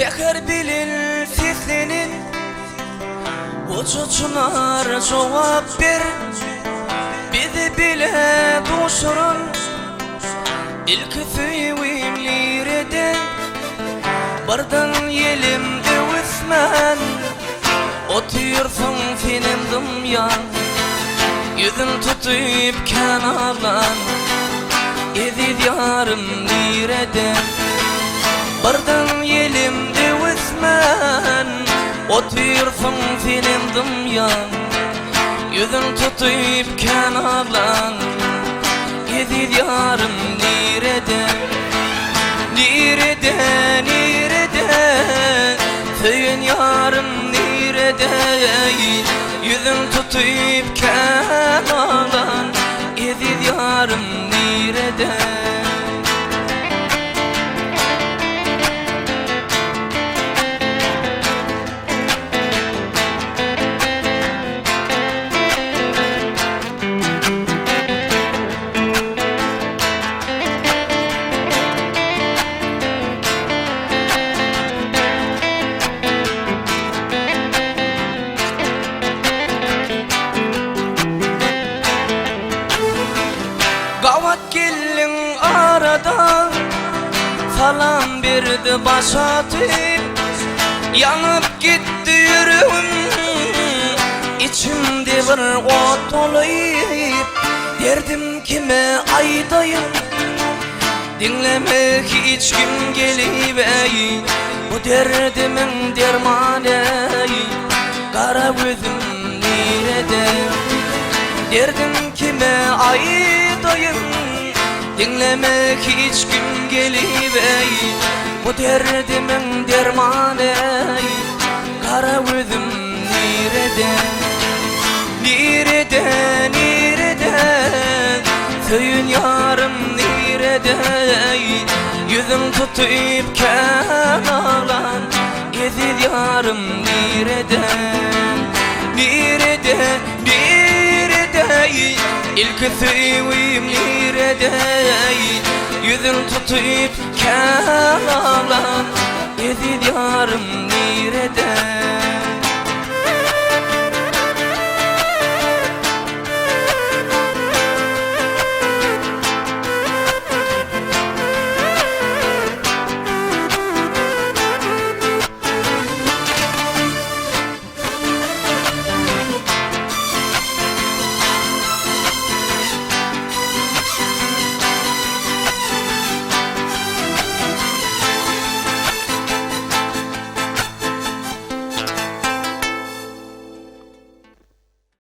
Säher bilen seslenen Goja çynar jogap ber Bizi bile duşuran Ilki söýgim nirede Birden ýelim öwüsmän Otyrsyň senem dymýan Ýüzün tutup kän aglan Eziz ýarym nirede Birden ýelim öwüsmän Otyrsyň senem dymýan Ýüzün tutup kän aglan Eziz ýarym nirede Nirede nirede Söýen ýarym nirede Ýüzün tutup kän aglan Eziz ýarym nirede. Gabat geldiň arada Salam berdi baş atyp Ýanyp gitdi ýüregim Içimde bir ot bolup Derdim kime aýdaýyn Diňleme hiç kim gelip eý Bu derdimiň dermany Gara gözüm nirede Derdim kime aýdaýyn Diňleme hiç kim gelip eý Bu derdimiň dermany Gara gözüm nirede Nirede nirede Söýen ýarym nirede Ýüzün tutup kän aglan Eziz ýarym nirede Nirede nirede Ilki söýgim nirede Ýüzün tutup kän aglan Eziz ýarym nirede.